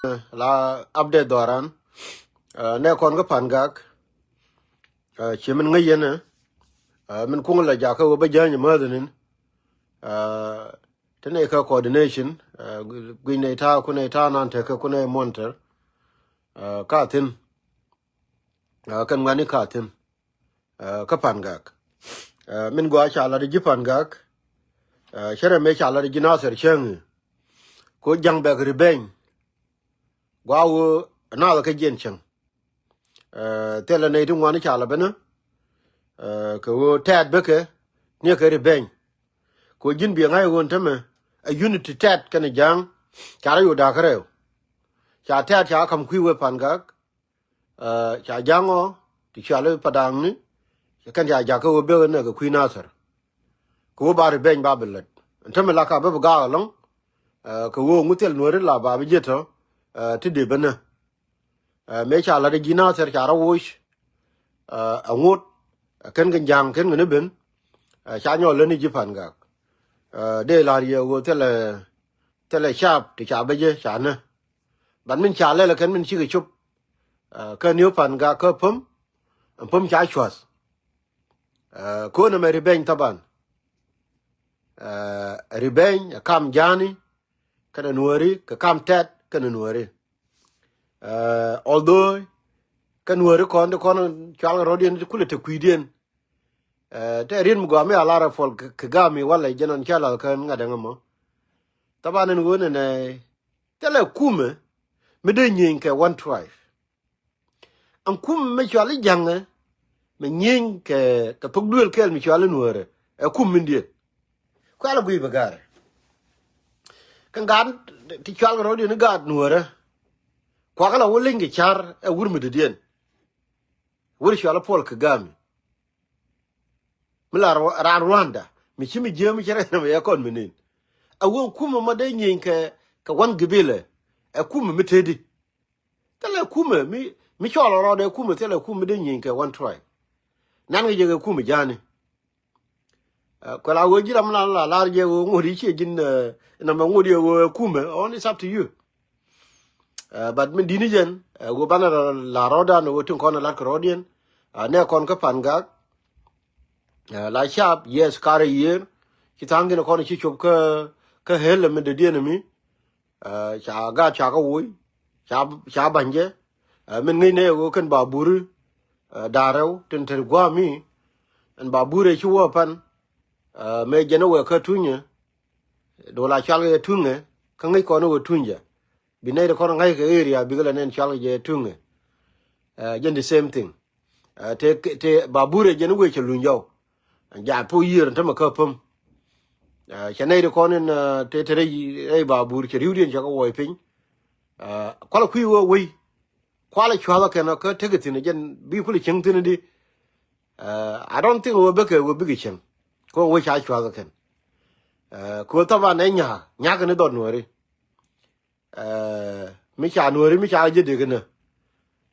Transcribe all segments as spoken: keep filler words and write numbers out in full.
la update dhɔran. Nɛ kɔn kä Pangak. Ci min ŋäc yɛn ɛ min kuŋ la jakä wä bä jäny mäth nin. Ti nɛ kä coordination guic nɛ ta̱a̱ ku nɛ ta̱a̱ nan tekɛ ku nɛ monitor. Ka thin kɛn ŋuani ka thin kä Pangak. Min gɔaa ca lat ji̱ Pangak. Cärɛ mëë ca lat ji̱ Nathir cäŋ. Ku ja̱ŋ bɛk revenge. Gua ɣöö nath kä jiɛn cäŋ. Thilɛ nɛy ti ŋuan ca la ben. Kɛ ɣöö tɛɛt bekɛ niɛ kɛ revenge. Kɛ ɣöö ji̱n biɛ ŋa̱c ɣöö tämɛ ɛ unity tɛɛt kɛnɛ ja̱a̱ŋ. Ca rɔ yo̱o̱ da̱a̱k kärɛw. Ca tɛɛt ca ka̱m kui̱ wee Pangak. Ca ja̱a̱ŋ ɔ ti cuali Padaŋni. Kɛn ca jakä ɣöö bek nɛ kɛ kui̱ Nathir. Kɛ ɣöö ba revenge ba bi lät. Ɛn tämɛ la ka bä bi gaak ɛlɔ̱ŋ. Kɛ ɣöö ŋu thil Nuääri la ba bi ji̱ tɔ ti dee ben nä. Mëë ca lat ji̱ Nathir ca rɔ woc. Aŋot kɛn kɛ ja̱a̱ŋ kɛn kɛ ni ben. Ca nyɔl lät ni ji̱ Pangak. Dee la̱r yɛ ɣöö thilɛ thilɛ cap ti ca bä jɛ ca nä. Ban min ca lɛl kɛn min cikɛ cop. Kä niw Pangak kä päm. Ɛn päm ca cua̱th. Ko̱n ɛmɛ revenge thaban. Revenge ɛ kam ja̱a̱ni kɛnɛ Nuääri kɛ kam tɛt kɛnɛ Nuääri. Although kä Nuääri kɔn ti kɔn cual rɔ̱diɛn ti kulɛ te kui̱diɛn. Tɛ riet mi gɔaa mi a lar ɛ Paul Kagame walɛ jɛn ɔn ca lath kɛn ŋa̱t ɛŋä mɔ. Thaban ɛn ɣöö nɛnɛ thilɛ kumɛ mi dee nyieny kɛ one tribe. Ɛn kumɛ mi cual i̱ ja̱ŋɛ mi nyieny kɛ kɛ thok duëël kɛɛl mi cual i̱ Nuäärä ɛ kum min diet. Kualɛ guiy bɛ ga̱a̱rɛ. Kɛ gaat ti cual kɛ rɔ̱diɛn i̱ gaat Nuäärä. Kuakɛ la wä leny kɛ ca̱r ɛ wur mi dɔ̱diɛn. Wur cual i̱ Paul Kagame. Mi la raan Rwanda mi ci mi jiääm mi cɛ rɛn mi yɛ kɔn mi nin. A wä kumɛ ma dee nyieny kɛ kɛ wan gibilɛ. Ɛ kumɛ mi tedi. Thilɛ kumɛ mi mi cɔl rɔɔdɛ kumɛ thilɛ kumɛ dee nyieny kɛ wan tribe. Nan kɛ jɛ kɛ kumɛ ja̱a̱ni. Kuɛ la wä ji̱ ram la la lar jɛ wä ŋot i̱ ciɛ ji̱n. Namɛ ŋot yɛ wä kumɛ ɔn is up to you. But min di̱t ni jɛn wä banɛ la rɔɔdan wä tin kɔn lat kɛ rɔɔdiɛn. Nɛ kɔn kä Pangak. La cap yes karɛ yiër. Ci tha̱a̱ŋ gin kɔn ci cop kä kä hel mi dee diɛn mi. Ca gaat ca kä woc ca ca ba̱ny jɛ. Min ŋäc nɛ ɣöö kɛn ba buri da̱rɛw tin te gua̱a̱mi. Ɛn ba buri ci wä pan. Mëë jɛn wɛ kä tunyɛ. Dola cual kɛ tunyɛ kä ŋäc kɔn wä tunyɛ. Bi nɛy ti kɔn ŋa̱c kɛ area bikɛ lɛ nɛn cual kɛ jɛ tuŋɛ. Jɛn the same thing. Te te babur ɛ jɛn wee cɛ luny jɔw. Ja po yiër tämɛ kä päm. Cɛ nɛy ti kɔn in te te rɛy babur cɛ riwdiɛn cɛ kɛ wuɔc piny. Kualɛ kui̱ wee wei. Kualɛ cua̱thä kɛn kä tekɛ thi̱n jɛn bi kulɛ cieŋ thi̱n di. I don't think wee bekɛ wee bikɛ cieŋ. Kɛ wee ca cua̱thä kɛn. Kɛ wee thaban ɛ nya̱a̱k nya̱a̱k kɛn i̱ dhɔt nuɔ̱ɔ̱ri. Mi ca nuɔ̱ɔ̱ri mi ca jɛ dek inä.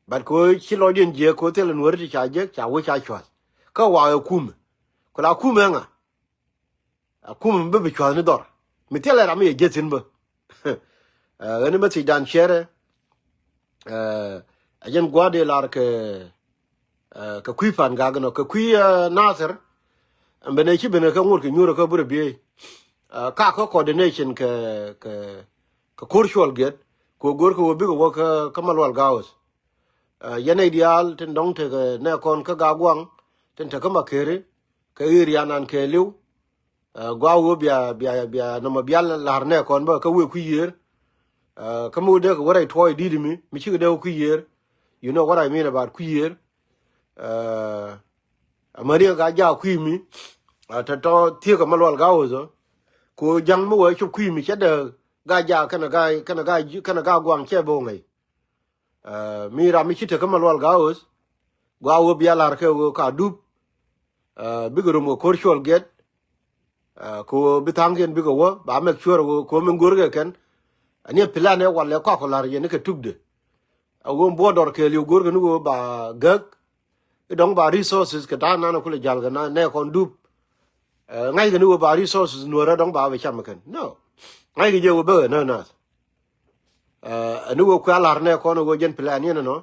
But kɛ ɣöö ci lɔcdiɛn jiɛk kɛ ɣöö thilɛ nuɔ̱ɔ̱ri ti ca jek ca wee ca cua̱th. Kä waak ɛ kumɛ. Ku la kumɛ ɛŋa. A kumɛ mi bä bi cua̱th ni dhɔr. Mi thilɛ ram mi yɛ jeth thi̱n bä. Ɣän mi thiecdan ciɛrɛ. A jɛn gua̱a̱r dee lar kɛ kɛ kui̱ Pangak inɔ kɛ kui̱ Nathir. Ɛn ben ɛ ci ben kɛ ŋot kɛ nyuur kɛ burɛ biey. Ka kä coordination kɛ kɛ kɛ ko̱r cuɔl gɛt. Kɛ go̱r kɛ wä bikɛ wä kä Malual Gaus. Yɛn nɛy diaal tin dɔ̱ŋ tekɛ nɛ kɔn kä Gak Guaŋ tin tekä Makeri kɛ ɣi̱i̱r yanan kɛɛliw. Gua wee bia bia bia nɔmɔ bia la̱r nɛ kɔn bä kä wee kui̱ yiër. Kä mi wä dee kɛ wä rɛy tuɔɔy di̱t mi mi cikɛ dee wä kui̱ yiër. You know what I mean about kui̱ yiër. Amäni ɛ Gak Jaak kui̱ mi. Tɔ̱tɔ̱ thiekä Malual Gaus ɔ. Ku ja̱ŋ mi wee cop kui̱ mi cɛ dee Gak Jaak kɛnɛ Gak kɛnɛ Gak kɛnɛ Gak Guaŋ cɛ bo̱o̱ŋ ɛ. Mi ram mi ci tekä Malual Gaus. Gua wee bia la̱r kɛ wee ka dup. Bikɛ rom kɛ ko̱r cuɔl gɛt. Kɛ wee bi tha̱a̱ŋkiɛn bikɛ wä ba make sure wee kɛ wee min go̱rkɛ kɛn. Ani plan ɛ walɛ kɔak kɔ la̱r yɛn kɛ tukdɛ. A wee buɔdɔr kɛɛliw go̱rkɛ ni wee ba gäk. I̱ dɔ̱ŋ ba resources kɛ ta̱a̱ nan kulɛ jal kɛ na nɛ kɔn dup. Ŋa̱ckɛ ni wee ba resources nuɔrä dɔ̱ŋ ba bɛ cam kɛn no. Ŋa̱ckɛ jɛ wee bäkɛ nä nath. Ɛni ɣöö kuɛ la̱r nɛ kɔn ɣöö jɛn plan yɛn ɛnɔ.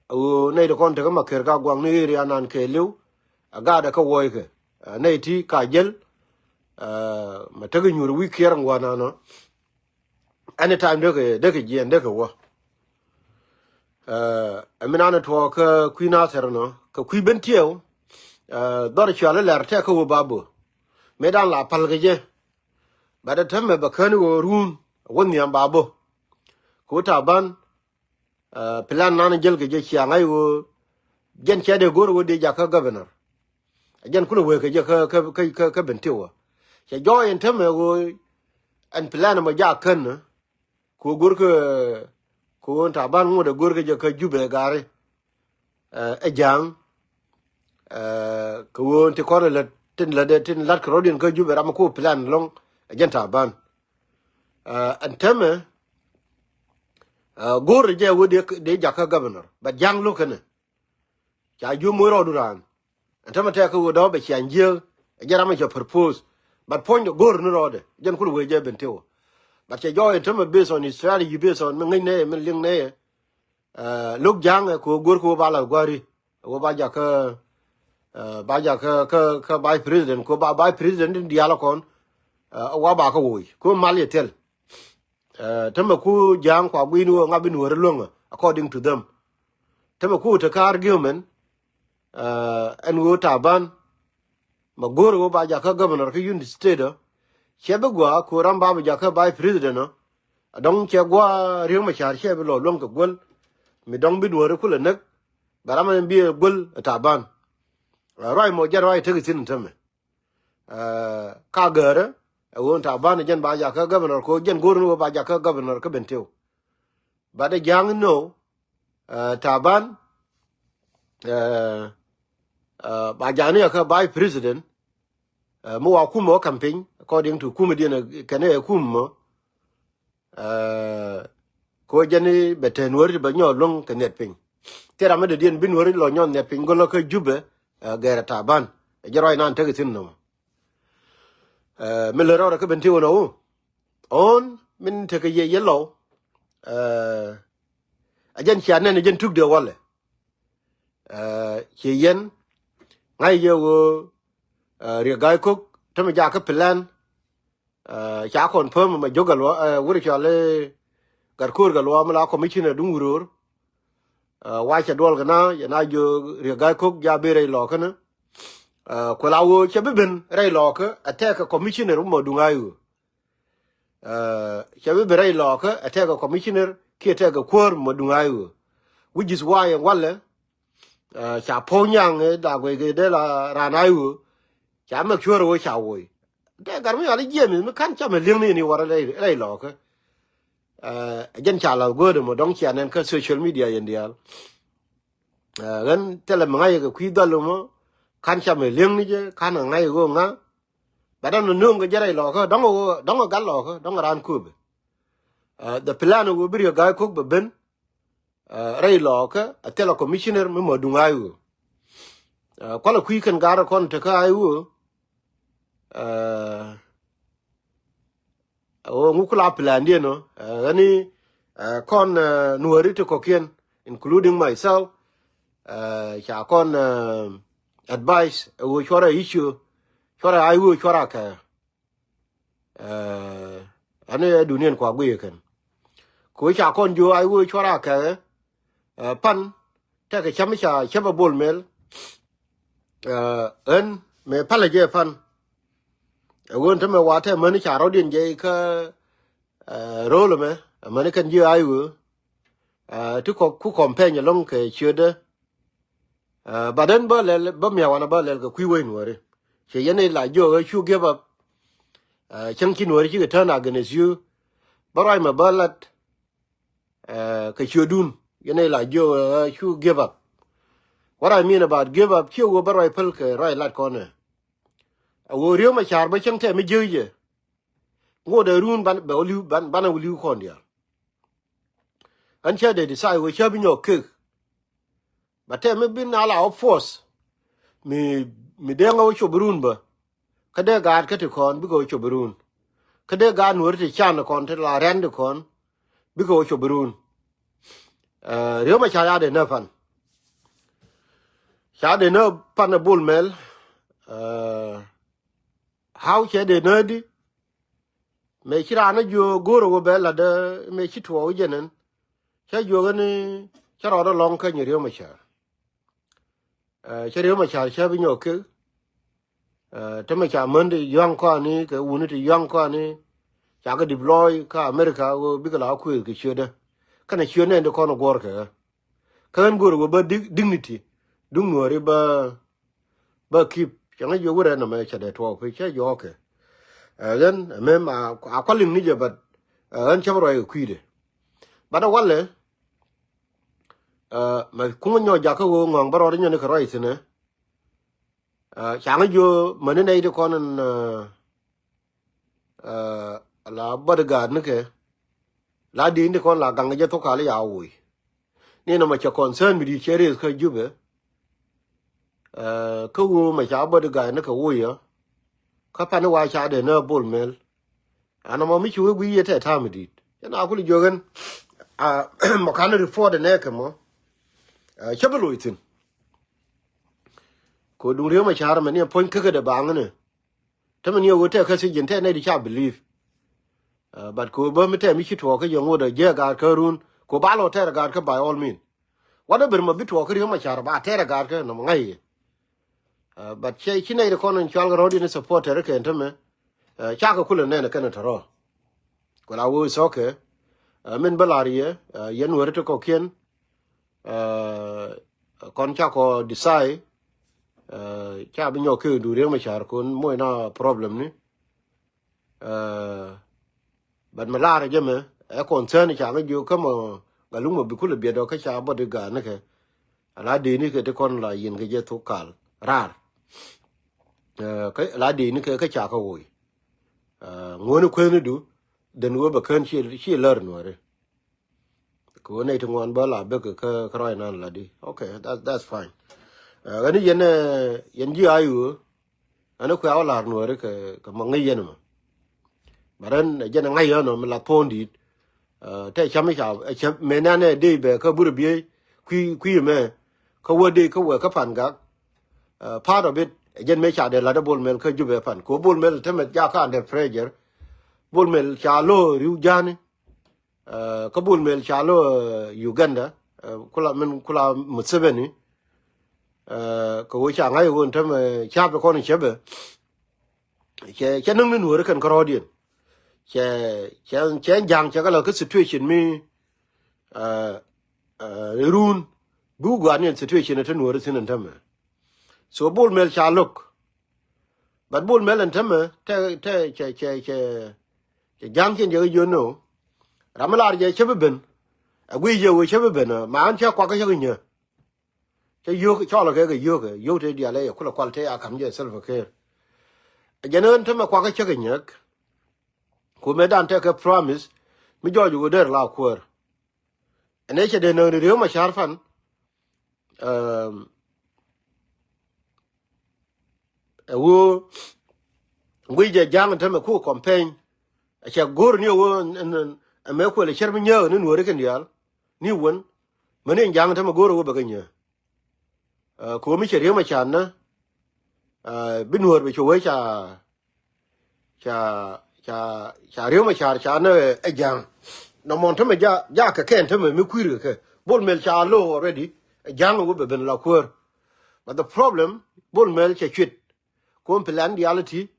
Ɣöö nɛy ti kɔn tekä ma ker ka guaŋ ni area nan kɛ li̱w. A gaatdɛ kä wuɔckɛ nɛy ti ka jäl. Ma tek inyuur wi̱i̱ kiɛr ŋuan anɔ. Anytime dekɛ dekɛ jiɛn dekɛ wä. Ɛ mi nanɛ tuɔɔk kä kui̱ nathɛr nɔ kɛ kui̱ ben tiɛw. Dhɔr cual ilɛr tɛk kä wä ba bö. Mëë dan la pal kɛ jɛ. Bat ɛ tämɛ bɛ kän wä ruun wä nhiam ba bö. Kɛ wä Taban. Plan nan jäl kɛ jɛ cia ŋa̱c wä. Jɛn cɛ dee go̱r wä dee jakä governor. Jɛn kulɛ wee kɛ jɛ kä kä kä kä ben tiwä. Cɛ jɔɔc in tämɛ wä. Ɛn plan mɔ jak kän. Ku go̱rkɛ ku Taban ŋot ɛ go̱rkɛ jɛ kä Jubɛ gari. Ɛ ja̱a̱ŋ. Kɛ ɣöö ti kɔn lät tin lät tin la̱t kɛ rɔ̱diɛn kä Jubɛ ram ku plan lɔŋ. Ɛ jɛn Taban. Ɛn tämɛ go̱r jɛ wä dee jakä governor but ja̱a̱ŋ lo̱k kɛnɛ. Ca jiö moc rɔɔdu raan. Ɛn tämɛ tɛk kä ɣöö dɔ̱ bɛ ciaŋ jiääk. Ɛ jɛ ram ɛ cɛ propose. But puɔ̱nydɛ go̱r ni rɔɔdɛ jɛn kul wee jɛ ben tewä. But cɛ jɔɔc ɛn tämɛ based on his strategy based on mi ŋäc nɛyɛ mi liŋ nɛyɛ. Lo̱k ja̱a̱ŋɛ kɛ ɣöö go̱r kɛ ɣöö ba la gua̱ri. Ɣöö ba jakä ba jakä kä kä vice president kɛ ɣöö ba vice president in diaal kɔn. Wa ba kä woc kɛ ɣöö mal yɛ thil. Tämɛ ku ja̱a̱ŋ kua gui̱n ɣöö ŋa bi nuɔ̱ɔ̱ri luäŋä according to them. Tämɛ ku te kä argument. Ɛn ɣöö Taban. Ma go̱o̱r ɣöö ba jakä governor kä Unity State ɔ. Cɛ bi gua ku ram ba bi jakä vice president ɔ. A dɔ̱ŋ cɛ gua Riek Machar cɛ bi lɔ luäŋ kɛ guäl. Mi dɔ̱ŋ bi nuɔ̱ɔ̱ri kulɛ näk. Bɛ ram ɛn bi ɛ guäl ɛ Taban. Ruac mɔ jɛn ruac tek ithin tämɛ. Ka gäärä ɛ ɣöö Taban jɛn ba jakä governor ko jɛn go̱o̱r ni ɣöö ba jakä governor kä ben teu. But ɛ ja̱a̱ŋ ni nɔ. Taban ba ja̱a̱ŋ ni jakä vice president. Mi wa kumɛ wä campaign according to kumɛ diɛn kɛn ɛ kumɛ mɔ. Ko jɛn bɛ te nuɔri ti bɛ nyɔɔr luäŋ kɛ nhiɛt piny. Thil ram mi dee diɛn bi nuɔri lɔ nyɔɔr nhiɛt piny gölä kä Jubɛ. Gɛrɛ Taban ɛ jɛ ruac nan tek ithin nɔmɔ. Mi lät rɔɔdɛ kä ben ti wä nɔ wu. Ɣän min tekɛ yɛ yɛ lɔw. A jɛn cia nɛn a jɛn tuk dee walɛ. Ciɛ yɛn ŋa̱c yɛ ɣöö Riek Gai Kok tämɛ jakä plan. Ca confirm ma jok Galuak wur cɔal i̱ Gatkoor Galuak mi la commissioner duŋ Wuror. Wa cɛ duɔl kɛ na yɛ na jiök Riek Gai Kok ja bi rɛy lɔɔkä ni. Kuɛ la ɣöö cɛ bi ben rɛy lɔɔkä a tɛk kɛ commissioner mi mɔ duŋ a i̱ ɣöö. Cɛ bi ben rɛy lɔɔkä a tɛk kɛ commissioner kiɛ tɛk kɛ kuäär mi mɔ duŋ a i̱ ɣöö. Which is why ɛn walɛ ca puɔ̱k nyaŋ ɛ dak guɛc kɛ dee la raan a i̱ ɣöö. Ca make sure ɣöö ca woc. Dee gat mi yɔal i̱ jiɛɛm i̱ mi ka̱n camɛ li̱eŋni ni wär rɛy lɔɔkä. Ɛ jɛn ca lath göödɛ mɔ dɔ̱ŋ cia nɛn kä social media yɛn diaal. Ɣän thilɛ mi ŋa̱c kɛ kui̱ dhɔl mɔ ka̱n camɛ li̱eŋni jɛ ka̱n ɛ ŋa̱c ɣöö ŋa̱. Bɛ dɔ̱ŋ nööŋ kɛ jɛ rɛy lɔɔkä dɔ̱ŋ ɣöö dɔ̱ŋ ɛ gat lɔɔkä dɔ̱ŋ ɛ raan kööbɛ. The plan ɣöö bi Riek Gai Kok bɛ ben. Rɛy lɔɔkä a thilɛ commissioner mi mɔ duŋ a i̱ ɣöö. Kualɛ kui̱ kɛn gaat rɛ kɔn tekä a i̱ ɣöö. Ɣöö ŋuk la plan diɛn ɔ ɣäni kɔn nuɔri ti kɔkiɛn including myself. Ca kɔn advice ɣöö cuarɛ issue cuarɛ a i̱ ɣöö cuarɛ a kɛ. Ɛn ɛ duniɛn kua guiyɛ kɛn. Kɛ ɣöö ca kɔn jiö a i̱ ɣöö cuarɛ a kɛ pan. Tɛkɛ cäm ca cäpɛ Bol Mel. Ɣän mëë palä jɛ pan. Ɛ ɣöö tämɛ wa tɛ mäni ca rɔ̱diɛn jɛ kä ro̱l ɛmɛ mäni kɛn ji̱ a i̱ ɣöö. Ti kɔk ku kɔm pɛny ɛlɔ̱ŋ kɛ ciötdä. But ɛn bä lɛl bä mia̱ wanɛ bä lɛl kɛ kui̱ wec nuɔ̱ɔ̱ri. Ciɛ yɛn i̱ la jiök ɣä cu give up. Cäŋ ci nuɔ̱ɔ̱ri cikɛ turn against you. Bä ruac mɛ bä lat. Kɛ ciötdun yɛn i̱ la jiök ɣä cu give up. What I mean about give up ciɛ ɣöö bä ruac päl kɛ ruac lat kɔn ɛ. A ɣöö Riek Machar bä cäŋ tɛm mi jiäk jɛ. Ŋot ɛ run ban bɛ wä li̱w ban banɛ wä li̱w kɔn diaal. Ɣän cä dee decide wä cä bi nyɔk kek. Bɛ tɛm mi bi na la wä force. Mi mi dee ŋä wä cop run bä. Kä dee gaat kä ti kɔn bikɛ wä cop run. Kä dee gaat nuɔ̱ri ti can kɔn ti la rɛn ti kɔn. bikɛ wä cop bi run. Riek Machar ca dee nä pan, ca dee nä pan ɛ Bol Mel. How cɛ dee nä di? Mëë ci raan ɛ jiök go̱o̱rä wä bɛ la̱t ɛ mëë ci tuɔɔk jɛn ɛn, cä jiök ɛn cä rɔɔdɛ lɔ̱ŋ kä nyi Riek Machar. Cä Riek Machar cä bi nyɔk kek. Tämɛ ca män ti yua̱ŋ kɔani kɛ wuni ti yua̱ŋ kɔani, ca kɛ deploy kä America ɣöö bikɛ la kuëëth kɛ ciötdä. Kɛnɛ ciöt nɛn ti kɔn guɔ̱ɔ̱r kɛ ɣä. Kä ɣän go̱o̱rä wä bä dignity duŋ Nuääri bä, bä keep. Cäŋ a jiök wä rɛn nɔmɛ cɛ dee tuɔɔk pec cä jɔɔk kɛ. Ɣän ɛmɛ ma a kual liŋ ni jɛ, but ɣän cä bä ruac kɛ kui̱dɛ. But a walɛ mɛ kuŋä nyɔk jakä ɣöö ŋɔ̱a̱ŋ bä rɔɔd nyɔni kɛ ruac thi̱nɛ. Caŋä jiö mäni nɛy ti kɔn in la bodyguard nikɛ, la di̱i̱n ti kɔn la gaŋ jɛ thok kal ya woc. Ni nɔmɔ cɛ concern mi di̱i̱t cɛ raise kä Jubɛ. Kä ɣöö mɛ ca bodyguard nikɛ woc yɔ. Kä pani wa ca dee nä Bol Mel. An ɛmɔ mi ci wee guiy yɛ tɛt ta̱a̱ mi di̱i̱t cɛ na kul jiök ɛn. Mɔ ka̱n report ɛ nɛɛkɛ mɔ cä bi loc thi̱n. Kɛ duŋ Riek Machar mɛ ni ɛ puɔ̱ny käkädɛ baŋ ni. Te mɛ ni ɛ ɣöö tɛk kä thiec ji̱n tɛk nɛy di ca believe. But kɛ ɣöö bä mi tɛk mi ci tuɔɔk kä yɛ ŋot ɛ jiɛk gaat kä run kɛ ɣöö ba lɔ tɛr ɛ gaat kä by all mean. Whatever mɛ bi tuɔɔk kä Riek Machar ba tɛr ɛ gaat kä nɔmɔ ŋa̱c yɛ. But cɛ ci nɛy di kɔn in cual kɛ rɔ̱diɛn supporter kɛn tämɛ. Cakɛ kulɛ nɛn kɛn tɔ̱rɔ. Kula wee thɔkɛ min bä lar yɛ yɛn weri ti kɔkiɛn. Kɔn cakɔ decide. Ca bi nyɔk kɛ du Riek Machar kun moc na problem ni. But mi laarä jɛ mɛ ɛ concern ca ŋä jiök kä mɔ Galuk mɔ bi kulɛ biɛt ɔ kä ca bodyguard nikɛ. Ala dee nikɛ ti kɔn la yin kɛ jɛ thok kal raar. Kä ala dee nikɛ kä ca kä woc. Ŋuɔ̱ni kuethni du dhen ɣöö bɛ kän ci lär Nuääri. Kɛ ɣöö nɛy ti ŋuan bä la bek kä ruac nan la di. Okay, that, that's fine. Ɣän ni yɛn yɛn ji̱ a i̱ ɣöö ɣän ni kuɛ a wä la̱r Nuääri kɛ mɔ ŋäc yɛn ɛmɔ. Bɛ rɛn ɛ jɛn ɛ ŋa̱c ɣän ɔ mi la thuɔ̱ɔ̱ŋ di̱i̱t. Tɛ cam i̱ ca ɛ cam mëë nan ɛ dee bɛ kä burɛ biey kui̱ kui̱ mɛ kä wä dee kä wɛ kä Pan Gak. Part of it ɛ jɛn mëë ca dee la̱t ɛ Bol Mel kä Jubɛ pan kɛ ɣöö Bol Mel te mɛ jakä under pressure. Bol Mel ca lo̱o̱ ri̱w ja̱a̱ni. Kä Bol Mel ca lo̱o̱ Uganda kula min kula Museveni. Kɛ ɣöö ca ŋa̱c ɣöö tämɛ ca̱p kɔn cäpɛ. Cɛ cɛ näŋ ni Nuääri kɛn kärɔɔdiɛn. Cɛ cɛ cɛ ja̱a̱ŋ cɛ kɛ la kä situation mi run bi wä gua̱a̱r ni ɛn situation ɛ te Nuääri thi̱n ɛn tämɛ. So Bol Mel ca lo̱k. But Bol Mel ɛn tämɛ te te cɛ cɛ cɛ cɛ ja̱a̱ŋ cɛn jɛ kɛ jiön ni ɣöö ram mi lar jɛ cä bi ben. Ɛ guiy jɛ ɣöö cä bi ben ma ɣän cä kuakä cä kɛ nyä. Cä yio̱k cɔl kɛ kɛ yio̱k kɛ yio̱k te diaal ɛ yɛ kulɛ kual te a ka̱m jɛ Salva Kiir. Ɛ jɛn ɣän tämɛ kuakä cä kɛ nyäk. Ku mëë dan tekɛ promise mi jɔɔc ɣöö der la kuäär. Ɛn ɛ cɛ dee näk ni Riek Machar pan. Ɛ ɣöö guiy jɛ ja̱a̱ŋ tämɛ ku campaign. Ɛ cɛ go̱r ni ɣöö ɛn ɛn ɛmɛ kuël ɛ cär mi nyääk ni Nuääri kɛn diaal ni wän. Mäni ɛn ja̱a̱ŋ tämɛ go̱r ɣöö bɛ kɛ nyääk. Kɛ ɣöö mi cɛ Riek Machar nä bi Nuäär bɛ cɛ wee ca ca ca ca Riek Machar ca nä ɛ ja̱a̱ŋ. Nɔmɔ tämɛ ja ja kɛ kɛn tämɛ mi kui̱r kɛ kɛ Bol Mel ca lo̱o̱ already. Ɛ ja̱a̱ŋ ɛ wä bɛ ben la kuäär. But the problem Bol Mel cɛ cuit. Kuɔn plan diaal ɛ ti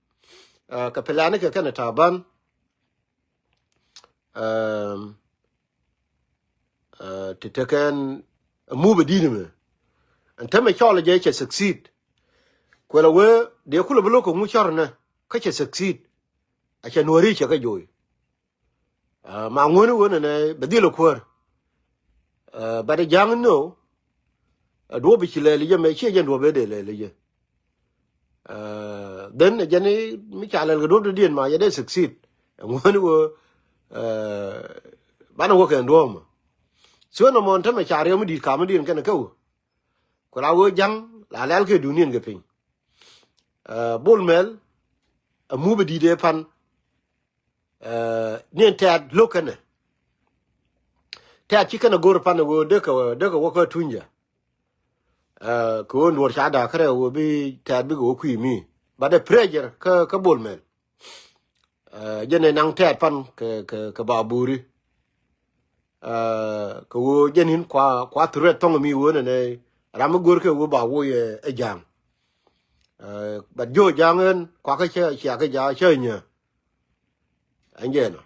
kɛ plan kɛ kɛn ɛ Taban. Ti tekɛn ɛ move ɛ di̱t mɛ ɛn tämɛ cɔl ɛ jɛ cɛ succeed. Kuɛl ɛ wee dee kulɛ bi lo̱k kɛ ŋu cɔr nɛ kä cɛ succeed. A cɛ Nuääri cɛ kɛ joy. Ma ŋuäni wen ɛnɛ bɛ dhil ɛ kuäär. But ɛ ja̱a̱ŋ ni ɣöö ɛ duɔ̱ɔ̱p bi ci lɛɛl jɛ mɛ ciɛ jɛn duɔ̱ɔ̱p ëë dee lɛɛl jɛ. Then ɛ jɛn mi ca lɛl kɛ duɔ̱ɔ̱p dee diɛn ma yɛ dee succeed. Ɛ ŋuäni ɣöö banɛ wä kɛn duɔ̱ɔ̱p mɔ. So nɔmɔ ɛn tämɛ ca riɛm mi di̱i̱t kam mi diɛn kɛn ɛ kä wä. Ku la ɣöö ja̱ŋ la lɛl kɛ duuniɛn kɛ piny. Bol Mel ɛ move ɛ di̱i̱t ëë pan. Ni ɛn tɛ̈t lo̱k kɛnɛ. tɛ̈t ci kɛn a go̱r pan ɣöö dee kɛ, dee kɛ wä kä tunyä. Kɛ ɣöö nuɔr ca da̱a̱k kärɛ ɣöö bi tɛ̈t bikɛ wä kui̱ mi. But a pressure kä, kä Bol Mel. Jɛn ɛ naŋ tɛ̈t pan kɛ, kɛ, kɛ ba buri. Kɛ ɣöö jɛn in kua, kua threat thɔŋ mi ɣöö nɛnɛ ram mi go̱r kɛ ɣöö ba woc ɛ, ɛ ja̱a̱ŋ. But jiö ja̱a̱ŋ ɛn kua kä cä, cia kä ja̱a̱ŋ cä nyä. Ɛn jɛn ɔ.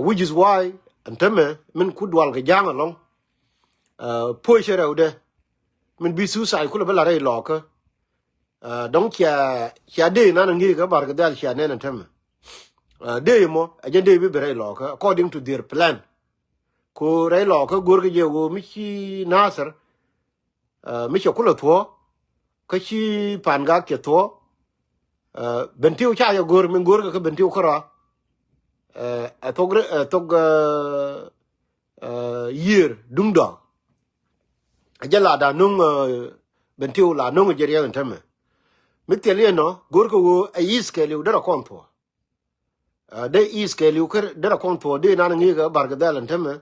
Which is why ɛn tämɛ min ku dual kɛ ja̱a̱ŋ ɛlɔ̱ŋ. Puɔ̱c cɛ rɛwdɛ min bi suicide kulɛ bi la rɛy lɔɔkä. Dɔ̱ŋ cia, cia dee nan ŋi̱i̱kä Barkɛ Dhɛl cia nɛn ɛn tämɛ. Dee mɔ ɛ jɛn dee bi bi rɛy lɔɔkä according to their plan. Ku rɛy lɔɔkä go̱rkɛ jɛ ɣöö mi ci Nathir, mi cɛ kulɛ thuɔ̱ɔ̱ kä ci Pan Gak cɛ thuɔ̱ɔ̱. Bentiu ca jɛ go̱r min go̱rkɛ kä Bentiu kärɔa. Ɛ thok, ɛ thok yiër duŋdɔɔk. Ɛ jɛ la da̱ no̱ŋ Bentiu la no̱ŋ jɛ riɛk ɛn tämɛ. Mi thil yɛn nɔ go̱rkɛ ɣöö ɛ i̱th kɛɛliw derɛ kɔn thuɔ̱ɔ̱. Dee i̱th kɛɛliw kä derɛ kɔn thuɔ̱ɔ̱ dee nan ŋi̱i̱kɛ Barkɛ Dhɛl ɛn tämɛ.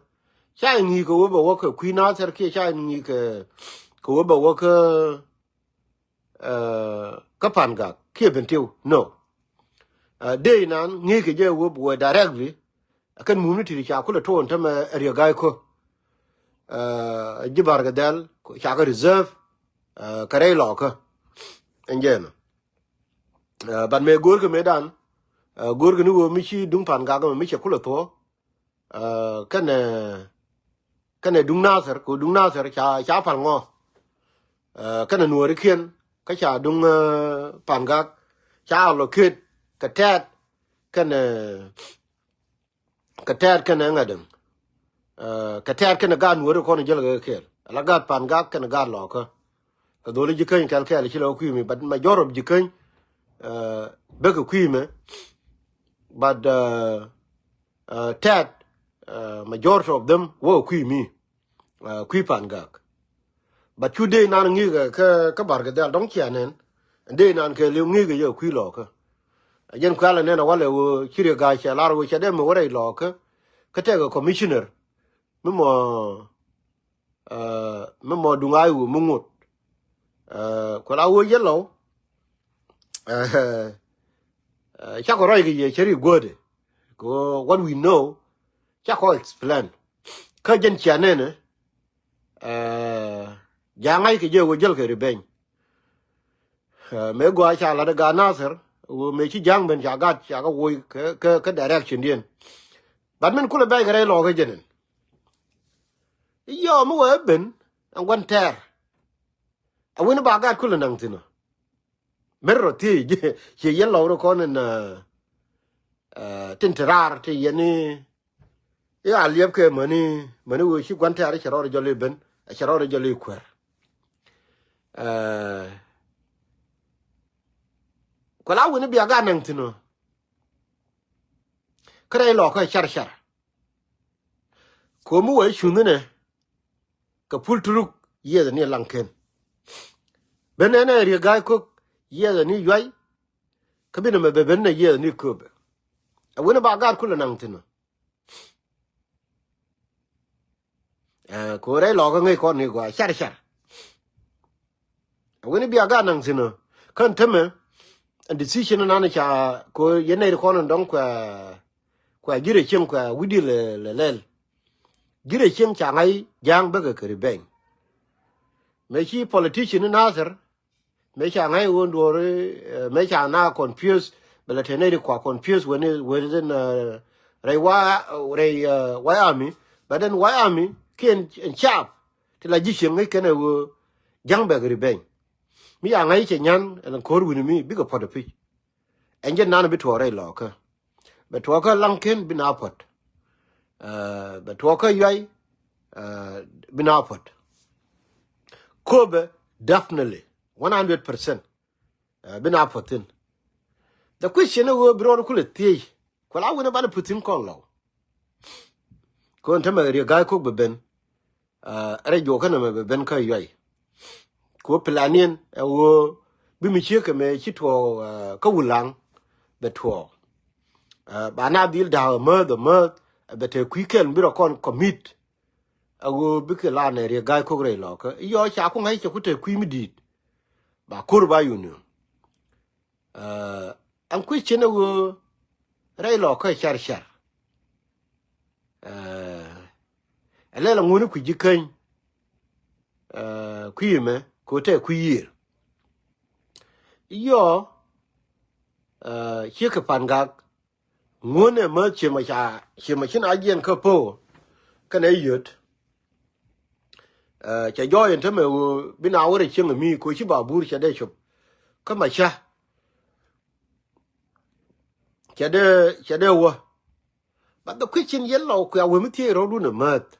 Ca ŋi̱i̱kɛ wä bɛ wä kɛ kui̱ Nathir kiɛ ca ŋi̱i̱kɛ, kɛ wä bɛ wä kä kä Pan Gak kiɛ Bentiu. No. Dee nan ŋi̱i̱kɛ jɛ wä bɛ wä directly. Kɛn mumni ti̱ti̱ ca kulɛ to̱o̱n tämɛ ɛ Riek Gai Kok. Ji̱ Barkɛ Dhɛl ca kɛ reserve kɛ rɛy lɔɔkä. Ɛn jɛn ɔ. But mëë go̱o̱rkɛ mëëdan go̱o̱rkɛ ni ɣöö mi ci duŋ Pan Gak mɛ mi cɛ kulɛ thuɔ̱ɔ̱. Kɛnɛ, kɛnɛ duŋ Nathir kɛ duŋ Nathir ca, ca pal ŋɔ. Kɛnɛ nuɔɔrikiɛn kä ca duŋ Pan Gak ca allocate kɛ tɛ̈t kɛnɛ kɛ tɛ̈t kɛnɛ ŋa̱t däŋ. Kɛ tɛ̈t kɛnɛ gaat nuɔ̱ri kɔn jäl kɛ kɛɛl ala gaat Pan Gak kɛnɛ gaat lɔɔkä. Kɛ dholi Ji̱käny kɛl kɛɛl ci lɛ wä kui̱ mi but majority of Ji̱käny bäkɛ kui̱ mɛ. But tɛ̈t majority of them wä kui̱ mi. Kui̱ Pan Gak. But cu dee nan ŋi̱i̱kɛ kä, kä Barkɛ Dhɛl dɔ̱ŋ cia nɛn. Dee nan kɛɛliw ŋi̱i̱kɛ yɛ kui̱ lɔɔkä. Ɛ jɛn kuɛl ɛ nɛn ɛ walɛ ɣöö ci Riek Gai cɛ lar ɣöö cɛ dee mi wä rɛy lɔɔkä. Kä tɛkɛ commissioner mi mɔ, mi mɔ duŋ ay ɣöö mi ŋot. Kuɛ la ɣöö yɛ lɔw. Cakɔ ruac kɛ yɛ cɛ ri guädɛ. Kɛ ɣöö what we know cakɔ explain. Kä jɛn cia nɛnɛ. Ja̱a̱ŋ ŋa̱ckɛ jɛ ɣöö jäl kɛ revenge. Mëë gɔaa ca lat ɛ gaat Nathir ɣöö mëë ci ja̱a̱ŋ ben ca gat ca kɛ woc kä, kä, kä direction diɛn. But min kulɛ bɛc kɛ rɛy lɔɔkä jɛn ɛn. Iyɔɔ mi wee ben ɛn gua̱n tɛɛr. A wen ba gat kulɛ naŋ thi̱n ɔ. Mer rɔ thiec ciɛ yɛn lɔw rɔ kɔn in tin te raar te yɛn i̱ a liɛp kɛ mäni, mäni wee ci gua̱n tɛ̈r cɛ rɔɔd jɔl i̱ ben cɛ rɔɔd jɔl i̱ kuɛr. Kuɛ la wen i̱ bia gat naŋ thi̱n ɔ. Kä rɛy lɔkä car car. Komi wee cuŋ inɛ kɛ pul turuk yiɛth ni laŋken. Ben ɛn ɛ Riek Gai Kok yiɛth ni yuay. Kä binɛ mɛ bɛ ben nɛ yiɛth ni köpɛ. Ɛ wen ba gaat kulɛ naŋ thi̱n ɔ. Ko rɛy lɔkä ŋäc kɔn ni gɔaa car car. Ɛ wen bia gaat naŋ thi̱n ɔ kän tämɛ. Ɛn decision nan ca ko yɛn nɛy ti kɔn in dɔ̱ŋ kuɛ, kuɛ ji̱rɛ cieŋ kuɛ wi̱cdi lɛ, lɛ lɛl. Ji̱rɛ cieŋ ca ŋa̱c ja̱a̱ŋ bäkɛ kɛ revenge. Mëë ci politician ni Nathir mëë ca ŋa̱c ɣöö duɔ̱ɔ̱r mëë ca na confuse bɛ lɛ te nɛy ti kua confuse wen, wen in rɛy wa, rɛy wa ami. But then wa ami kiɛn ɛn cap ti la ji̱ cieŋ ŋäc kɛn ɛ ɣöö ja̱ŋ bɛ kɛ revenge. Mi ca ŋa̱c cɛ nyan ɛn ko̱r wi̱ni mi bikɛ puɔ̱t ɛ pi̱c. Ɛn jɛ nan bi tuɔɔk rɛy lɔɔkä. Bɛ tuɔɔkä laŋken bi na puɔ̱t. Bɛ tuɔɔkä yuay bi na puɔ̱t. Köpɛ definitely one hundred percent bi na puɔ̱t thi̱n. The question ɛ ɣöö bi rɔɔd kulɛ thiec kuɛ la wen ɛ banɛ puɔ̱t thi̱n kɔn lɔw. Kɔn tämɛ Riek Gai Kok bɛ ben. Rɛy juɔk kä nɛmɛ bɛ ben kä yuay. Ku planiɛn ɛ ɣöö bi mi ciek kɛ mɛ ci tuɔɔk kä Wulaŋ bɛ tuɔɔk. Ba na dhil da̱a̱k ɛ määth ɛ määth bɛ te kui̱ kɛl mi bi rɔ kɔn commit. a ɣöö bikɛ la nɛ Riek Gai Kok rɛy Lɔkä. Yɔ ca ku ŋa̱c cɛ ku te kui̱ mi di̱i̱t. Ba ko̱r ba yun yun. Ɛn kui̱ cin a ɣöö rɛy Lɔkä car car. Ɛ lɛl a ŋuɔ̱ni kui̱ ji̱ käny. Kui̱ mɛ kɛ ɣöö tɛ kui̱ yiër. Yɔ ciek kɛ Pan Gak. Ŋuɔ̱n ɛ mä ciemä ca ciemä ci na jiɛn kä power kɛnɛ yöt. Cɛ jɔɔy ɛn tämɛ ɣöö bi na wä rɛ cieŋ ɛ mi kɛ ɣöö ci ba bur cɛ dee cop. Kä ma ca cɛ dee cɛ dee wä. But the question yɛn lɔ kuɛ wee mi thiec rɔɔdun ɛ määth.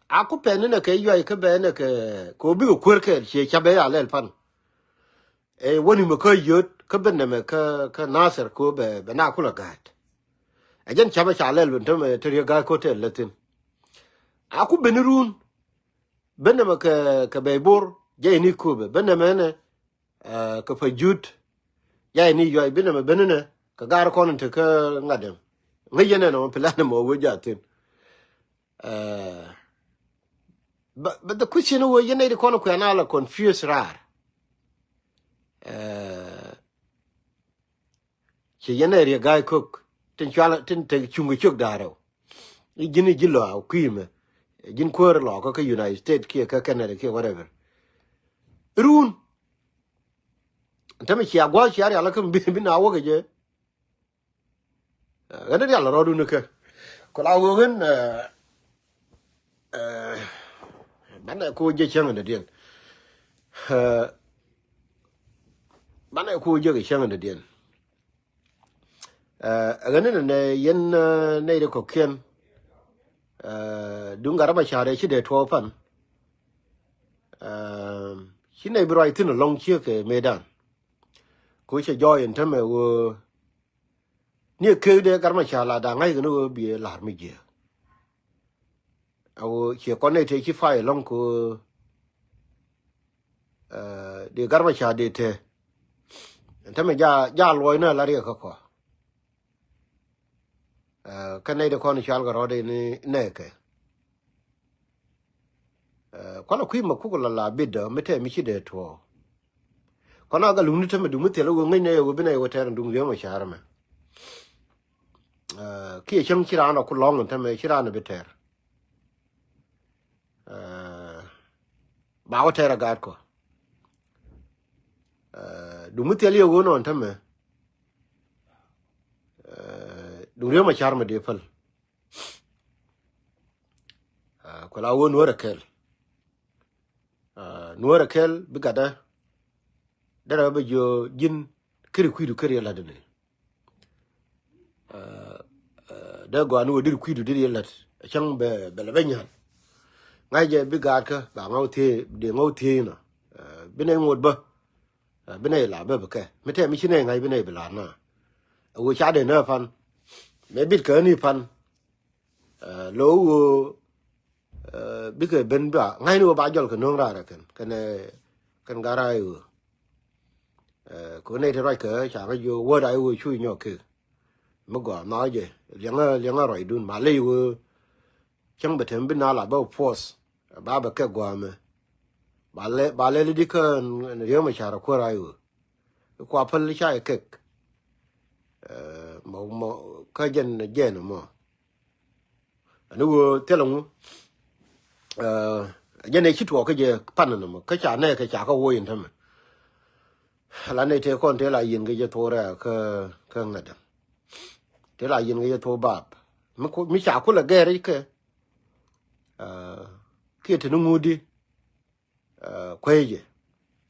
A ku pɛn inɛ kɛ yuay kä bɛ inɛ kɛ kɛ ɣöö bikɛ kuer kɛɛl ciɛ ca bɛ ya lɛl pan. Ɛ wäni mɛ kä yöt kä ben nɛmɛ kä kä Nasir kɛ ɣöö bɛ bɛ na kulɛ gaat. Ɛ jɛn ca bɛ ca lɛl ben tämɛ te Riek Gai Kok tɛl lɛ thin. A ku ben irun ben nɛmɛ kɛ kɛ bɛ bor jɛ ini kööbɛ ben nɛmɛ inɛ kɛ pa jut. Jɛ ini yuay ben nɛmɛ ben inɛ kɛ gaar kɔn in te kä ŋa̱t ɛm. Ŋäc yɛn ɛn ɔmɔ plan ɛmɔ wee jɛ a thin. But the question wee yɛn nɛy ti kɔn kuɛn a la confuse raar. Ci yɛn nɛy Riek Gai Kok tin cual tin te cuŋ kɛ ciök da̱a̱r rɛw. I̱ ji̱n i̱ ji̱ lɔ a kui̱ mɛ ji̱n kuäär lɔ kä kä United States kiɛ kä Canada kiɛ whatever. Run tämɛ cia gua̱a̱th cia rial kä bi na wäkɛ jɛ. Ɣän rial rɔɔdun kɛ kula wee ɣän. Banɛ ku jɛ cäŋ in dadiɛn. Banɛ ku jɛ kɛ cäŋ in dadiɛn. Ɣän in nɛ yɛn nɛy ri kɔkiɛn. Duŋ gat rɔ ma ca̱r ɛ ci dee tuɔɔk pan. Ci nɛy bi ruac thi̱n alɔŋ ciek kɛ mëëdan. Ku cɛ jɔɔy in tämɛ wee ni kek dee gat ma ca̱r la da̱ŋ ŋa̱c kɛ ni wee biɛ la̱r mi jiɛ. A wee ciɛ kɔn nɛy tëë ci fay lɔ̱ŋ kɛ wee dee gat ma ca̱r dee tëë. Tämɛ ja ja luɔcnä la riɛk kä kɔ. Kä nɛy dee kɔn cal kɛ rɔɔdɛ ni nɛɛkɛ. Kualɛ kui̱ ma kuk la la bit dɔ mi tɛɛ mi ci dee tuɔɔk. Kɔn a gal wuni tämɛ duŋ mi thil wee ŋäcnɛ yɛ wee bi nɛy wee tɛɛr in duŋ li̱em ɔ ca̱r ɛmɛ. Kiɛ cäŋ ci raan ɔ ku lɔ̱ŋ in tämɛ ci raan ɔ bi tɛɛr. Ba wä tɛɛr a gaat kɔ. Duŋ mi thil yɛ wee nɔn tämɛ. Duŋ li̱em ɔ ca̱r ɛmɛ dee päl. Kuɛ la wee nuäärä kɛl. Nuäärä kɛl bi gatdä. Derɛ bä jiö ji̱n kiri kui̱du kiri yɛ la̱t ni. Dee gɔaa ni wä dir kui̱du dir yɛ la̱t cäŋ bɛ bɛ lɛ bɛ nyan. Ŋa̱c jɛ bi gaatkä ba ŋɔw thiee dee ŋɔw thiee inɔ. Bi nɛy ŋot bä. Bi nɛy la bä bi kɛ mi tɛm mi ci nɛy ŋa̱c bi nɛy bi la̱t na. Ɛ wä ca dee nä pan. Mɛ bit kä ni pan. Lo wä bikɛ ben ba ŋa̱cni wä ba jɔl kɛ no̱o̱ŋ raar ɛ kɛn kɛn ɛ kɛn gat raar iwä. Kɛ wä nɛy ti ruac kɛ ca kä jiö wä da iwä cu inyɔk kek. Mi gɔaa nhɔk jɛ liɛŋä liɛŋä ruacdun ma ley wä. Cäŋ bɛ tem bi na la bä puɔth ba bɛ kɛ gɔaa mɛ. Ba lɛ ba lɛ li di kä riäm a car a kuäär raar iwä. Kua päl ca ikek. Mɔ mɔ kä jɛn jɛn mɔ. Ani wee thilɛ ŋu. Jɛn ɛ ci tuɔɔk kä jɛ pan ni mɔ kä ca nɛ kɛ ca kä woo in tämɛ. La nɛ tëë kɔn tëë la yin kɛ jɛ thok rɛɛ kä kä ŋädɛ. Tëë la yin kɛ jɛ thok bap mi ca kulɛ gɛɛr i̱ kɛ. Kiɛ te ni ŋut di. Kuecɛ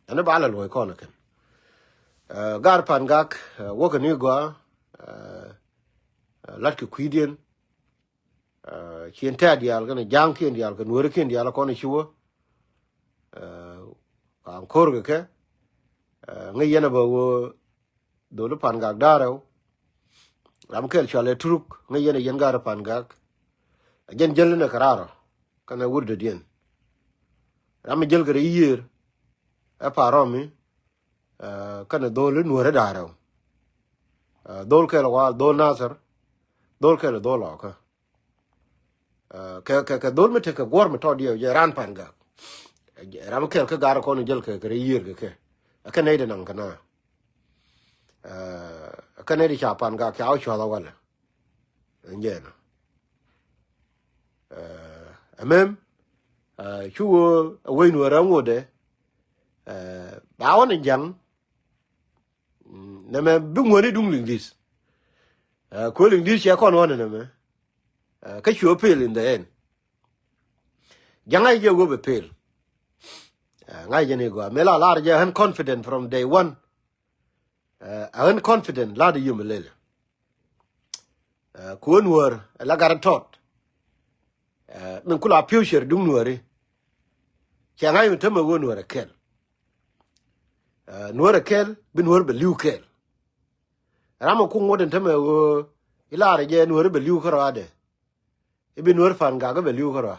ɛn ba la luɔ̱c kɔn kɛn. Gar Pan Gak wäkɛ ni gɔaa. Latkɛ kui̱diɛn. Cien tɛ̈t diaal kɛn ja̱a̱ŋkiɛn diaal kɛ nueerikiɛn diaal kɔn ci wä. Ka̱n ko̱r kɛ kɛ ŋäc yɛn a bä wä. Dholi Pan Gak da̱rɛw. Ram kɛl cual ɛ Turuk ŋäc yɛn a yɛn gar Pan Gak. A jɛn jäl inɛ kɛ raar ɔ kɛnɛ wur dɔ̱diɛn. Ram mi jäl kɛ rɛy yiëër ɛ Parɔmi. Kɛnɛ dholi nuäärä da̱rɛw. Dhol kɛl waal dhol Nathir. Dhol kɛl dhol Lɔkä. Kɛ kɛ kɛ dhol mi tekɛ guɔ̱r mi tɔt yɛ jɛ ran Pangak. Ram kɛl kä gar kɔn jäl kɛ kɛ rɛ yiër kɛ kɛ. Ɛ kɛ nɛy dɛ naŋ kɛ na. Ɛ kɛ nɛy dɛ ca Pangak ca wä cuɔth a walɛ. Ɛn jɛ na. Ɛ mɛm cu wä ɛ wec nuɔrɛ ŋotdɛ. Ba wä ni jaŋ. Nɛmɛ bi ŋuɔni duŋ liŋ di̱th. Kuɛ liŋ di̱th cɛ kɔn wä ni nɛmɛ. Kä cuɛ pel in the end. Jaŋ ŋa̱c jɛ wä bɛ pel. Ŋa̱c jɛ ni gɔaa mëë la lar jɛ ɣän confident from day one. Ɣän confident lat yum lel. Kuɛ nuɔr la gat tɔt. Min kula future duŋ nuɔri. Cɛ ŋa̱c mi tämɛ wä nuɔr ɛ kɛl. Nuɔr ɛ kɛl bi nuɔr bɛ li̱w kɛl. Ram ɛ kuŋ wä den tämɛ wä ilar jɛ nuɔr bɛ li̱w kärɔadɛ. Ibi nuɔr Pangak bɛ li̱w kärɔa.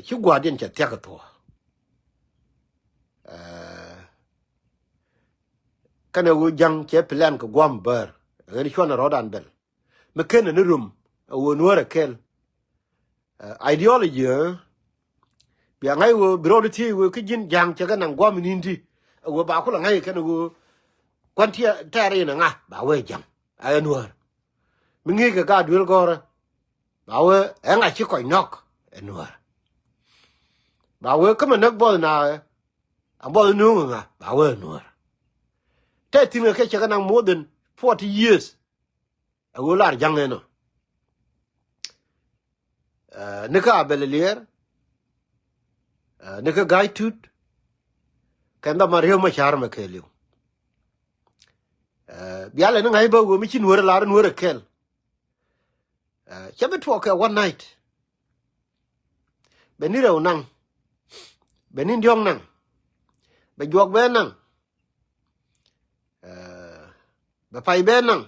Ci gua̱a̱diɛn cɛ thia̱k ɛ thuɔ̱. Kɛnɛ ɣöö ja̱ŋ cɛ plan kɛ gua̱a̱m bäär ɣän cuɔn ɛ rɔ̱dan bɛl. Mi ken ɛ ni rum ɛ ɣöö nuäär ɛ kɛl. Ideology bia ŋa̱c ɣöö bi rɔɔd thiec ɣöö kä ji̱n ja̱ŋ cɛ kɛ naŋ gua̱a̱m inin ti ɛ ɣöö ba kulɛ ŋa̱c kɛn ɣöö kuan ti tɛɛr in ɛ ŋa ba wee ja̱ŋ ɛ nuäär. Mi ŋi̱i̱c kɛ gaat duel gɔ̱rä ba wee ɛ ŋa ci kɔc nɔk ɛ nuäär. Ba wee kä mi näk buɔth na ɛ buɔth nuŋ ɛ ŋa ba wee ɛ nuäär. Tɛ thi̱n kɛ kɛ cɛ kɛ naŋ more than forty years. Ɛ ɣöö lar ja̱ŋ ɛnɔ. Ni kä Abel Liɛɛr ni kä Ga̱a̱c Tut. Kɛn dhama rieu ma ca̱r mɛ kɛɛliw. Bialɛ ni ŋa̱c bä ɣöö mi ci nuäär ɛ lar nuäär ɛ kɛl. Cɛ bi tuɔɔk kɛ one night. Bɛ ni rɛw naŋ. Bɛ ni diɔ̱k naŋ. Bɛ juɔk bɛ naŋ. Bɛ pay bɛ naŋ.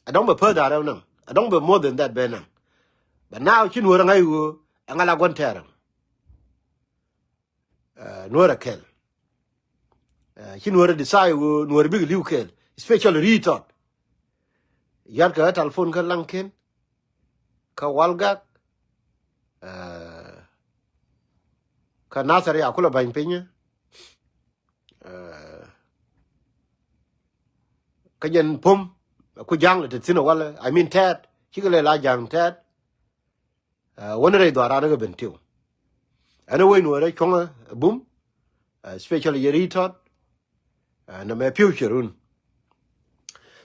Adɔŋ bɛ further rɛw naŋ. Adɔŋ bɛ more than that bɛ naŋ. Bɛ naaw ci nuäär ŋa̱c ɣöö ɛŋa la gua̱n tɛɛr ɛŋ. Nuäär ɛ kɛl. Ci nuäär ɛ decide ɣöö nuäär bikɛ li̱w kɛl, especially Ri̱i̱tɔt. Yat kɛ ɣä telephone kä Laŋken, kä Walgak, kä Nathɛr ya kulɛ ba̱ny pinyä. Kä jɛn pom ku ja̱ŋ lɛ te thi̱n ɛ walɛ, I mean tɛɛt cikɛ lɛ la ja̱ŋ tɛɛt. Wä ni rɛy dhɔaaran kɛ ben tiw. Ɛn ɛ wec nuɔrɛ cuɔ̱ŋä bum, especially yɛ Ri̱i̱tɔt. Nɛmɛ future run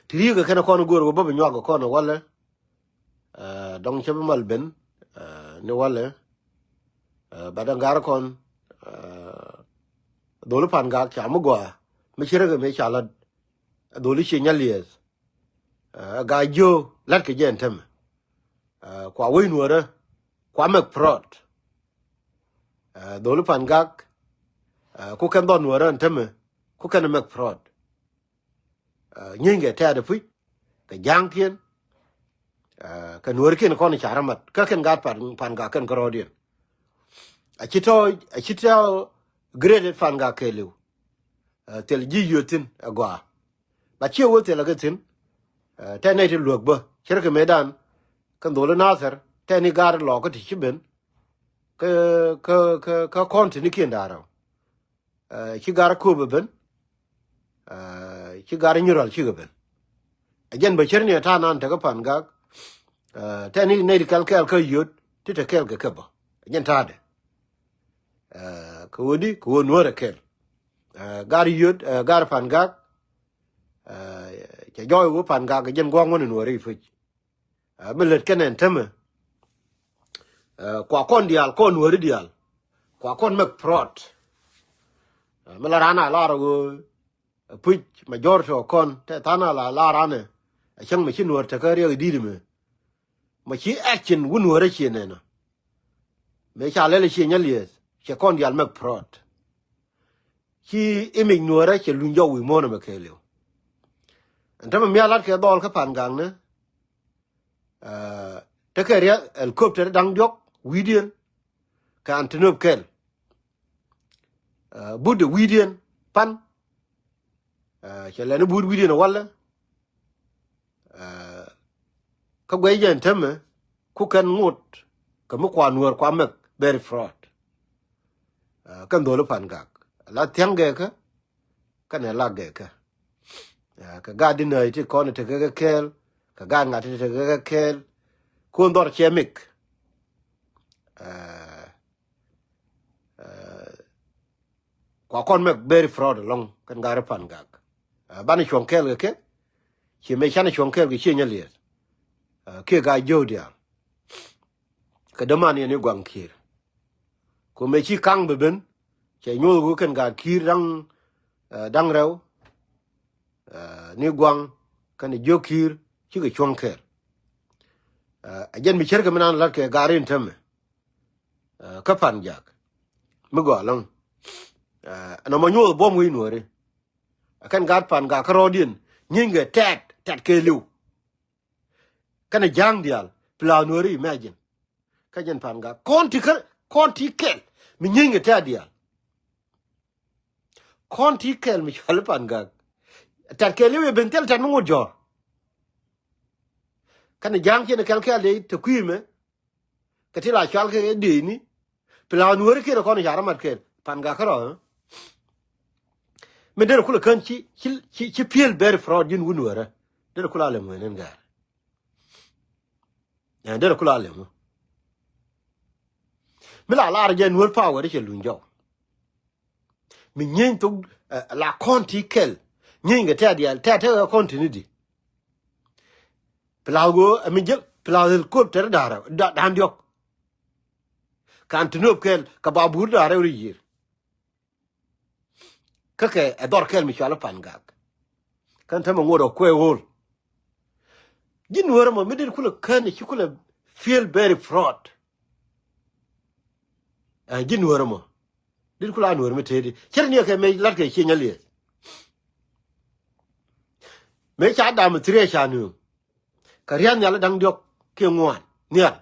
ti ri̱i̱kɛ kɛn kɔn go̱o̱r wä bä bi nyuak kɛ kɔn walɛ. Dɔŋ cä bi mal ben ni walɛ. Ba däŋ gar kɔn dholi Pangak ca mi gɔaa mi ci rɛkɛ mi ca lat. Dholi ci nyal liɛth. Gaa jiö lat kɛ jɛ ɛn tämɛ. Kua wec nuɔrä kua mɛk prɔt. Dholi Pangak ku kɛn dhɔn nuɔrä ɛn tämɛ ku kɛn mɛk prɔt. Nyienkɛ tɛɛt puc kɛ ja̱a̱ŋkiɛn. Kɛ nuɔrkiɛn kɔn ca rɛ mat kä kɛn gaat Pangak kɛn kärɔɔdiɛn. A ci tɔ̱ a ci tɔ̱ great Pangak kɛɛliw. Thil ji̱ yio̱thin ɛ gɔaa. Ba ciɛ wä thilɛ kɛ thi̱n. Tɛn nɛy ti luäk bä cärkɛ mëëdan. Kɛ dholi Nathɛr tɛn ni gaat lɔɔkä ti ci ben. Kä kä kä kä kɔn ti ni kiɛn da̱a̱r rɛw. Ci gaat Kööp ɛ ben. Ci gaat Nyirɔl cikɛ ben. Ɛ jɛn bä cär ni ɛ ta̱a̱ nan tekä Pangak. Tɛn ni nɛy ti kɛl kɛɛl kä yio̱t ti te kɛɛl kɛ kɛ bä ɛ jɛn ta̱a̱dɛ. Kɛ ɣöö di kɛ ɣöö nuäär ɛ kɛl. Gaat yio̱t gaat Pangak. Cɛ jɔɔy wä Pangak jɛn gua̱a̱ŋ wä ni nuɔ̱ɔ̱ri puc. Mi lät kɛn ɛn tämɛ. Kua kɔn diaal kɔn nuɔ̱ɔ̱ri diaal. Kua kɔn mɛk prɔt. Mi la raan a lar wä puc majority ɔ kɔn tɛ tha̱a̱n a la lar anɛ. A cäŋ mi ci nuɔ̱ɔ̱r tekä riɛk di̱t mɛ. Ma ci action wun wä rɛ ciɛ nɛnɔ. Mëë ca lɛl ciɛ nyä lieth cɛ kɔn dial mɛk prɔt. Ci imic nuɔrɛ cɛ luny jɔk wi̱i̱ muɔ̱ɔ̱n ɛmɛ kɛɛliw. Ɛn tämɛ mialat kɛ dhɔl kä Pangak ni. Tekɛ riɛk helicopter da̱ŋ diɔ̱k wi̱i̱diɛn kɛ Antonov kɛl. But de wi̱i̱diɛn pan. Cɛ lɛni but wi̱i̱diɛn ɛ walɛ. Kä guɛy jɛn tämɛ ku kɛn ŋot kɛ mi kua Nuäär kua mɛk very fraud. Ɛ, kɛn dholi Pan Gak la thia̱ŋ gɛɛkä kɛnɛ la gɛɛkä. Ɛ, kɛ gaat di nääc ti kɔn tekɛ kɛ kɛɛl, kɛ gaat ŋa̱t ti tekɛ kɛ kɛɛl. Kun dhɔr ciɛ mik. Ɛ, ɛ, kua kɔn mɛk very fraud ɛlɔ̱ŋ kɛn gaat ri Pan Gak. Ɛ, banɛ cuɔ̱ŋ kɛɛl kɛ kɛ, ci mëë canɛ cuɔ̱ŋ kɛɛl kɛ ciɛ nyɛ liɛth. Ɛ, kiɛ gaat jiöw diaal. Kɛ däman yɛn i̱ guaŋ ki̱i̱r. Ku mëë ci kaŋ bɛ ben, cɛ nyuɔth ɣöö kɛn gaat ki̱i̱r da̱ŋ, ɛ, da̱ŋ rɛw, ɛ, ni guaŋ kɛn jiök ki̱i̱r cikɛ cuɔ̱ŋ kɛɛl. Ɛ, ɛ jɛn mi cärkɛ mi nan la̱t kɛ gaat rin tämɛ. Ɛ, kä Pan Gak mi gɔaa ɛlɔ̱ŋ. Ɛ, ɛn ɔmɔ nyuɔth buɔ̱m wec Nuääri. Ɛ kɛn gaat Pan Gak kärɔɔdiɛn nyieeny kɛ tɛt tɛt kɛɛliw. Kɛnɛ ja̱a̱ŋ diaal pla Nuääri imagine. Kä jɛn Pan Gak kɔn ti kä, kɔn ti kɛl mi nyieeny kɛ tɛt diaal. Kɔn ti kɛl mi cuali Pan Gak. Tɛt kɛɛliw i̱ ben thil tɛt mi ŋot jɔ̱ɔ̱r. Kɛnɛ ja̱a̱ŋ ciɛn kɛl kɛl dee te kui̱mɛ. Kɛ ti la cual kɛ dee ni pla Nuääri kiɛn kɔn i̱ ca rɔ mat kɛl Pan Gak kärɔ̱. Ɛ, mi derɛ kulɛ kän ci, ci, ci, ci piël very fraud ji̱n wun Nuäärä. Derɛ kulɛ alɛ ŋuɛn ɛn gɛr. Ɛ, derɛ kulɛ alɛ ŋu. Mi la lar jɛ Nuäär power cɛ luny jɔw. Mi nyieeny thok, ɛ, la kɔn ti kɛl. Nyieeny kɛ tɛt diaal, tɛt tɛt kɔn ti ni di. Pla ɣöö ɛ mi jek pla helicopter da̱rä da̱a̱n diɔ̱k. Kan ti nöp kɛl kɛ ba buur da̱rä ri yiër. Kä kɛ ɛ dhɔr kɛl mi cual i̱ Pan Gak. Kɛn tämɛ ŋot ɔ kuɛ ɣöl. Ji̱n Nuäärä mɔ mi dit kulɛ kän ci kulɛ feel very fraud. Ɛ, ji̱n Nuäärä mɔ dit kulɛ a Nuäärä mi tëëdi cär ni ɛ kɛ mëë la̱t kɛ cieny a lieth. Mëë ca dam thiriɛ ca nööŋ kɛ ria̱th nhial da̱ŋ diɔ̱k kiɛ ŋuan nhial.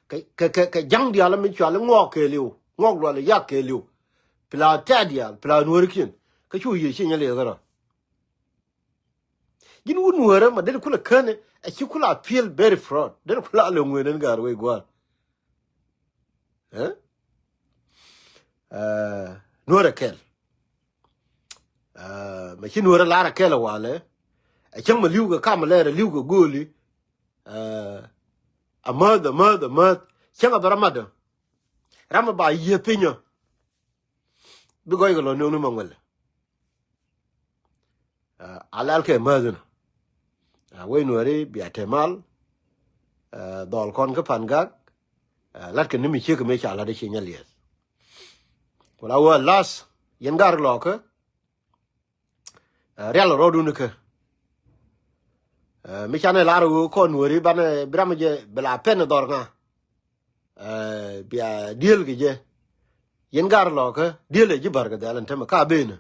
Kɛ, kɛ, kɛ, kɛ ja̱ŋ diaal mi cual i̱ ŋuɔɔk kɛɛliw, ŋuɔɔk lual i̱ yak kɛɛliw. Pla tɛt diaal, pla Nuäärikiɛn. Kä cu yiëë ci nyɛ liɛth kärɔ̱. Ji̱n wut Nuäärä ma derɛ kulɛ känɛ, ɛ ci kulɛ a feel very fraud. Derɛ kulɛ a lɛ ŋuëënän ga̱a̱r wec gua̱a̱r. Ɛ? Ɛ, Nuäärä kɛl. Ɛ, ma ci Nuäärä lar ɛ kɛl ɛ walɛ. Ɛ cäŋ ma li̱w kɛ kam ɛ lɛr ɛ li̱w kɛ gööli. Ɛ, amäth, amäth, amäth. Cäŋ a bɛ rɔ matdä. Ram a ba yiëë pinyä. Bi gɔc kɛ lɔ nööŋni ma ŋuɛlɛ. Ɛ, a lɛl kɛ mäth inɔ. Ɛ, wec Nuääri bia te mal. Ɛ, dhɔl kɔn kä Pan Gak. Ɛ, la̱t kɛ ni mi ciek kɛ mëë ca la̱t i̱ ci nyɛ liɛth. Ku la wä lath yɛn gar lɔkä. Ɛ, rial rɔɔdun kä. Ɛ, mi canɛ lar ɣöö kɔn Nuääri banɛ bi ram jɛ bi la pen dhɔr ŋa. Ɛ, bia diëël kɛ jɛ. Yɛn gar lɔkä diëël ɛ ji̱ bär kɛ dhɛl ɛn tämɛ ka benä.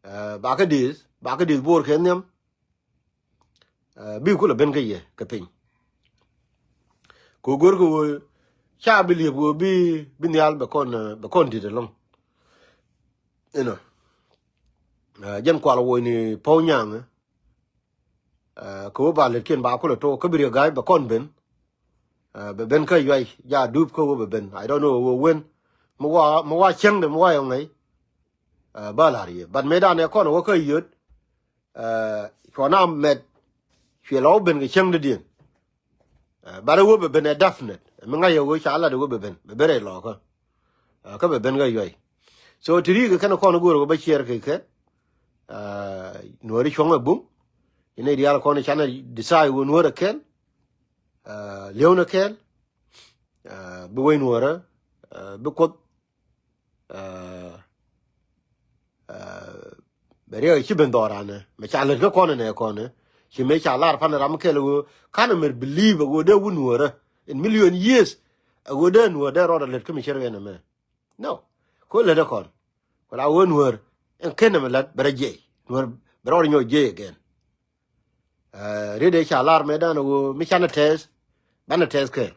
Ɛ, bakä dieth, bakä dieth bo̱o̱r kɛ nhiam. Ɛ, bi kulɛ ben kä yɛ kɛ piny. Kɛ go̱r kɛ ɣöö ca bi liep ɣöö bi, bi nhial bɛ kɔn, ɛ, bɛ kɔn di̱t ɛlɔ̱ŋ. Inɔ. Ɛ, jɛn kual woc ni Pɔw Nyaŋ. Ɛ, kɛ wä ba lɛtkiɛn ba kulɛ tok kä bi riek ga̱a̱c bɛ kɔn ben. Ɛ, bɛ ben kä yuay ja dup kä wä bɛ ben. I don't know wä wen. Mi wa, mi wa cäŋdɛ mi wa yɔŋ ŋäc. Ɛ, ba la̱r yɛ. But mëë danɛ kɔn wä kä yöt. Ɛ, cuɔ na mɛt. Cuɛ lɔ wä ben kɛ cäŋdädiɛn. Ɛ, but wä bɛ ben ɛ definite. Mi ŋa̱c yɛ wä ca lat wä bɛ ben. Bɛ ben rɛy lɔkä. Ɛ, kä bɛ ben kä yuay. So ti ri̱i̱k kɛn kɔn go̱o̱r kɛ bä ciɛɛr kɛ kɛ. Ɛ, Nuääri cuɔ̱ŋ ɛ bum. Inɛ diaal kɔn canɛ decide wä Nuäär ɛ kɛl. Ɛ, li̱ewnɛ kɛl. Ɛ, bi wec Nuäärä. Ɛ, bi Kuoth. Ɛ, ɛ, bɛ riɛk ci ben dhɔranɛ mɛ ca lät kä kɔn nɛ kɔn. Ci mëë ca lar pan ram kɛl ɣöö kanɛ mɛr believe ɣöö dee wun Nuäärä in million years. Ɣöö dee Nuäär dee rɔɔdɛ lät kä mi cär ɣɛn ɛmɛ. No. Ko lät ɛ kɔn. Ku la ɣöö Nuäär ɛn ken ɛmɛ lät bɛ rɔ jiɛc. Nuäär bɛ rɔɔdɛ nyɔk jiɛc again. Ɛ, riet ëë ca lar mëëdan ɣöö mi canɛ tɛth, banɛ tɛth kɛɛl.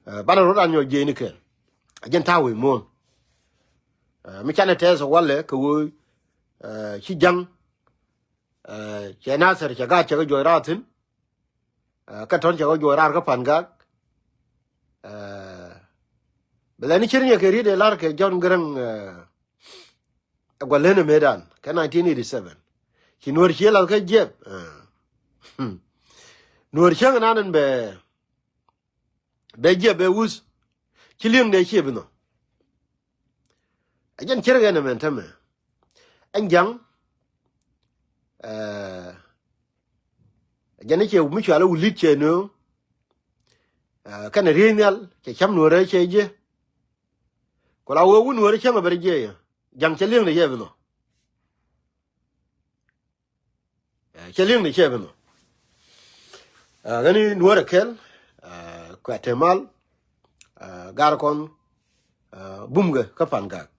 Ɛ, banɛ rot an nyɔk jiɛcni kɛɛl. Ɛ jɛn ta̱a̱ wec muɔ̱ɔ̱n. Ɛ, mi canɛ tɛth walɛ kɛ ɣöö, ɛ, ci ja̱ŋ, Cɛ Nathir cɛ gaat cɛ kɛ juɔc raar thi̱n. Kä tɔ̱n cɛ kɛ juɔc raar kä Pangak. Bɛ lɛ ni ce̱t nyɛ kɛ riet ɛ lar kɛ John Garang ɛ gua̱l len ɛ mëëdan kɛ nineteen eighty seven. Ci Nuɔ̱ɔ̱r cië lath kä jiɛp. Nuɔ̱ɔ̱r cäŋ nan in bɛ bɛ jiɛp bɛ wuth. Ci li̱eŋdɛ ciɛ bi nhɔ. Ɛ jɛn cärkɛ nɛ mɛn tämɛ. Ɛn ja̱ŋ ɛ jɛn i̱ cɛ mi cual i̱ wi̱li̱t cɛ nööŋ. Kɛnɛ riey nhial cɛ cäm Nuɔ̱ɔ̱rä cɛ jiɛ. Ku la wee wun Nuɔ̱ɔ̱rä cäŋ ɛ bɛ rɛ jiɛ yɛ ja̱ŋ cɛ li̱eŋdɛ cɛ bi nhɔ. Cɛ li̱eŋdɛ cɛ bi nhɔ. Ɣän i̱ Nuɔ̱ɔ̱rä kɛl kuɛ te mal. Gar kɔn bumkɛ kä Pangak.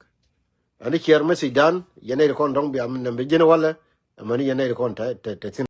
Ɣän i̱ ciɛɛr message dan yɛn nɛy ti kɔn dɔ̱ŋ bia mi nɛm bi ji̱n walɛ. Ɛmɛn i̱ yɛn nɛy ti kɔn te te thi̱n.